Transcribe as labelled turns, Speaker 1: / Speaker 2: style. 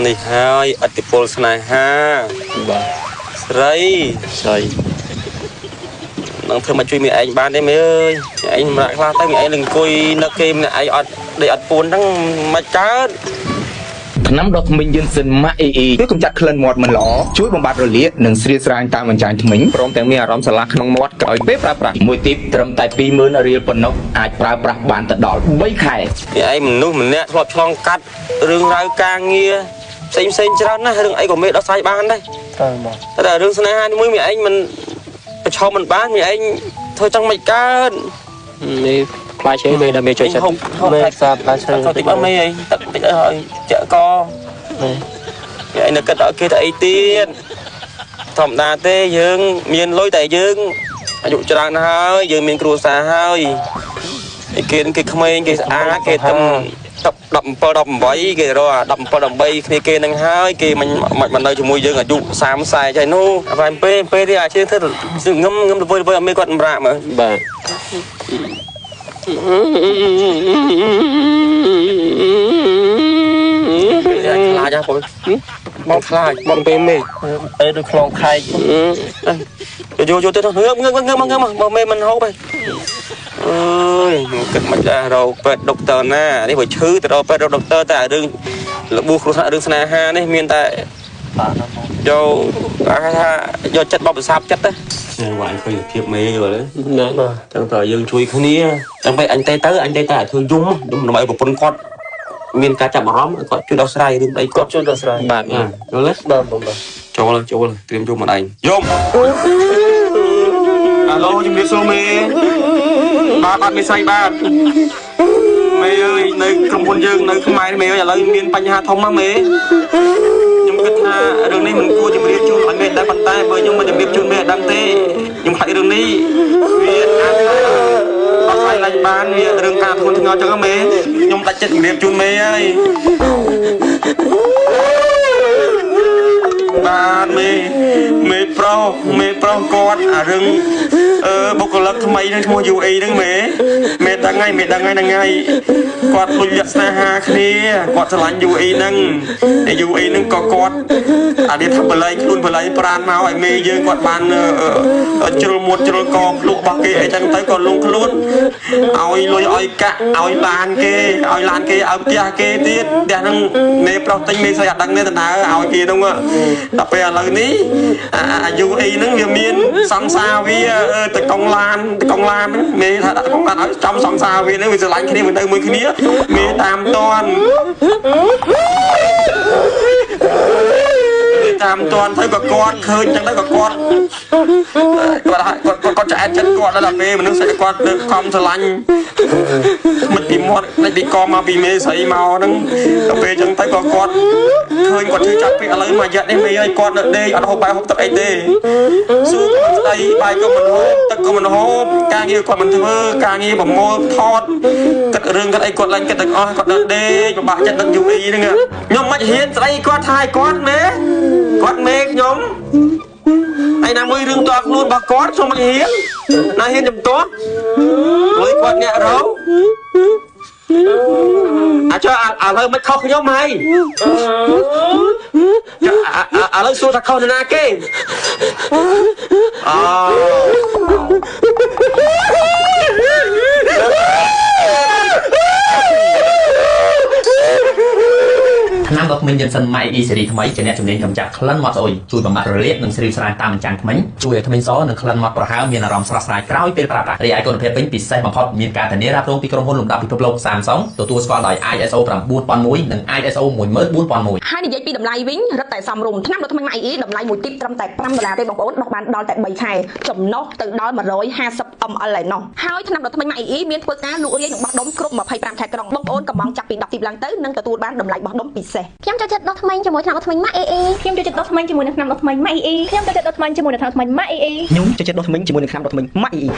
Speaker 1: នេះហើយអតិពលស្នេហាបាទស្រីស្រីនឹងធ្វើមកជួយមីឯងបានទេមេអើយឯងម្នាក់ខ្លះទៅមីឯងនឹងអង្គុយនឹកគេម្នាក់ឯងអត់ដេកអត់ពួនហ្នឹងមិនកើត
Speaker 2: ថ្នាំដុសធ្មេញយិនសិនម៉ាក់អ៊ីអ៊ី
Speaker 3: ជួយកម្ចាត់ក្លិនមាត់មិនល្អជួយបំបត្តិរលាកនិងស្រៀលស្រាញតាមអញ្ចាញធ្មេញ
Speaker 4: ព្រមទាំងមានអារម្មណ៍ស្រឡះក្នុងមាត់ក្រោយពេលប្រើប្រាស់
Speaker 2: មួយទីបត្រឹមតែ20000រៀលប៉ុណ្ណោះអាចប្រើប្រាស់បានទៅដល់3ខែ
Speaker 1: ឯងមនុស្សម្នាក់ធ្លាប់ឆ្លងកាត់រឿងរ៉ាវការងារផ្សេងផ្សេងច្រើនណាស់រឿងអីក៏មេដោះស្រាយបានដែរ
Speaker 5: ត្រូវមក
Speaker 1: តែរឿងស្នេហានេះមួយមីឯងមិនប្រឈមមិនបានមីឯងធ្វើចង់មិនកើត
Speaker 6: នេះផ្លែឈើមេដែលមេជួយចិត្ត
Speaker 5: មេផ្សារផ្លែឈើ
Speaker 1: តិចអត់មេអីទឹកតិចអីហើយចាក់កមីឯងនៅគិតដល់គេទៅអីទៀតធម្មតាទេយើងមានលុយតែយើងអាយុច្រើនហើយយើងមានគ្រួសារហើយគេគេក្មេងគេស្អាតគេទំ17 18គេរក17 18គ្នាគេនឹងហើយគេមិនមិននៅជាមួយយើងអាយុ30 40ហើយនោះអត់ពេលពេលនេះអាជាធ្វើងឹមងឹមទៅទៅអត់មានគាត់សម្រាប់មើល
Speaker 6: បាទ
Speaker 1: ខ្លាចហ៎បងបងខ្លាច
Speaker 6: បងពេលមេ
Speaker 5: អេដូចខ្លងខែក
Speaker 1: យកយកទៅងើបងើបងើបងើបងមេមិនហូបទេអើយគិតមិនដែររកពេទ្យដុកទ័រណានេះបើឈឺទៅរកពេទ្យរកដុកទ័រតែរឿងរបួសគ្រោះថ្នាក់រឿងស្នេហានេះមានតែយកគេថាយកចិត្តបបប្រសាបចិត្តណាវាយឃើញភាពមេយល់ទេ
Speaker 6: ណា
Speaker 1: ចឹងតើយើងជួយគ្នាចឹងពេលអញទេទៅអញទេតែធ្វើយំយំដើម្បីប្រពន្ធគាត់មានការចាប់អារម្មណ៍គាត់ជួយដោះស្រាយរឿងអី
Speaker 5: គាត់ជួយដោះស្រាយ
Speaker 6: បាទ
Speaker 1: យល់ទេ
Speaker 5: បាទបងបាទ
Speaker 1: ចូលចូលត្រៀមយំមកឯងយំអាឡូជំរាបសួរមេបាទបាទមេស្រីបាទមេអើយនៅក្រុមហ៊ុនយើងនៅខ្មែរមេអើយឥឡូវមានបញ្ហាធំណាស់មេខ្ញុំគិតថារឿងនេះមិនគួរជំរាបជូនឲ្យមេដែរប៉ុន្តែបើខ្ញុំមិនជំរាបជូនមេឲ្យដឹងទេខ្ញុំខ្លាចរឿងនេះវាអាចអត់ស្រាយឡើងបានវារឿងការធ្ងន់ធ្ងរចឹងមេខ្ញុំដាច់ចិត្តជំរាបជូនមេហើយបាទមេមេប្រុសមេប្រុសគាត់អារឿងអឺបុគ្គលិកថ្មីនឹងឈ្មោះ UA ហ្នឹងមេមេដឹងហើយមេដឹងហើយហ្នឹងហើយគាត់លុយលាក់ស្នេហាគ្នាគាត់ស្រឡាញ់ UA ហ្នឹងហើយ UA ហ្នឹងក៏គាត់អានេះថាបល័យខ្លួនបល័យប្រានមកឲ្យមេយើងគាត់បានជ្រុលមួតជ្រុលកភ្លក់របស់គេអីចឹងទៅក៏លងខ្លួនឲ្យលុយឲ្យកាក់ឲ្យឡានគេឲ្យឡានគេឲ្យផ្ទះគេទៀតផ្ទះហ្នឹងមេប្រុសទិញមេស្រីអត់ដឹងទេតើឲ្យគេហ្នឹងដល់ពេលឥឡូវនេះអា UA ហ្នឹងវាមានសង្សារវាតកងឡានតកងឡានហ្នឹងមេថាដាក់កងឡានឲ្យចំសង្សារវាហ្នឹងវាស្រឡាញ់គ្នាមួយទៅមួយគ្នាមេតាមតន់តាមតន់ទៅក៏គាត់ឃើញចឹងទៅក៏គាត់គាត់គាត់ឆ្អែតចិត្តគាត់ដល់ពេលមនុស្សស្អីគាត់លើខំស្រឡាញ់មិនពីមាត់មិនពីកមកពីមេស្រីមកហ្នឹងដល់ពេលចឹងទៅក៏គាត់ឃើញគាត់ឈឺចាប់ពីឥឡូវមួយរយៈនេះមេឲ្យគាត់នៅដេកអត់ហូបបាយហូបទឹកអីទេសួរគាត់ស្ដីបាយក៏មិនហូបទឹកក៏មិនហូបការងារគាត់មិនធ្វើការងារប្រមូលថតគិតរឿងគិតអីគាត់ឡើងគិតទាំងអស់គាត់នៅដេកពិបាកចិត្តនឹងយូរអីហ្នឹងខ្ញុំមិនហ៊ានស្ដីគាត់ថាឲ្យគាត់មេគាត់មេខ្ញុំហើយណាមួយរឿងតខ្លួនរបស់គាត់ខ្ញុំមិនហ៊ានណាហ៊ានចំទាស់លុយគាត់អ្នករកអាចឥឡូវមិនខុសខ្ញុំហើយឥឡូវសួរថាខុសនរណាគេអូ
Speaker 7: ថ្នាំដុសធ្មេញយិនសិនម៉ៃអ៊ីសេរីថ្មីជាអ្នកជំនាញកម្ចាត់ក្លិនមាត់ស្អុយជួយបំបត្តិរលាកនិងស្រីស្រាយតាមអញ្ចាញធ្មេញជួយឲ្យធ្មេញសនិងក្លិនមាត់ប្រហើរមានអារម្មណ៍ស្រស់ស្រាយក្រោយពេលប្រើប្រាស់រីឯគុណភាពវិញពិសេសបំផុតមានការធានារ៉ាប់រងពីក្រុមហ៊ុនលំដាប់ពិភពលោក Samsung ទទួលស្គាល់ដោយ ISO 9001និង ISO 14001
Speaker 8: ហើយនិយាយពីតម្លៃវិញរឹតតែសមរម្យថ្នាំដុសធ្មេញម៉ាក់អ៊ីតម្លៃមួយទីបត្រឹមតែ5ដុល្លារទេបងប្អូនដោះបានដល់តែ3ខែចំណុះទៅដល់150 ml ឯណោះហើយថ្នាំដុសធ្មេញម៉ាក់អ៊ីមានធ្វើការលក់រាយនិងបោះដុំគ្រប់25ខេត្តក្រុងបងប្អូនកំងចាប់ពី10ទីបឡើងទៅនឹងទទួលបានតម្លៃបោះដុំពិសេស
Speaker 9: ខ្ញុំចូលចិត្តដុសធ្មេញជាមួយថ្នាំដុសធ្មេញម៉ាក់អ៊ីអ៊ី
Speaker 10: ខ្ញុំចូលចិត្តដុសធ្មេញជាមួយនឹងថ្នាំដុសធ្មេញម៉ាក់អ៊ីអ៊ី ខ្ញុំចូលចិត្តដុសធ្មេញជាមួយនឹងថ្នាំដុសធ្មេញម៉ាក់អ៊ីអ៊ី
Speaker 11: ខ្ញុំចូលចិត្តដុសធ្មេញជាមួយនឹងថ្នាំដុសធ្មេញម៉ាក់អ៊ីអ៊ី។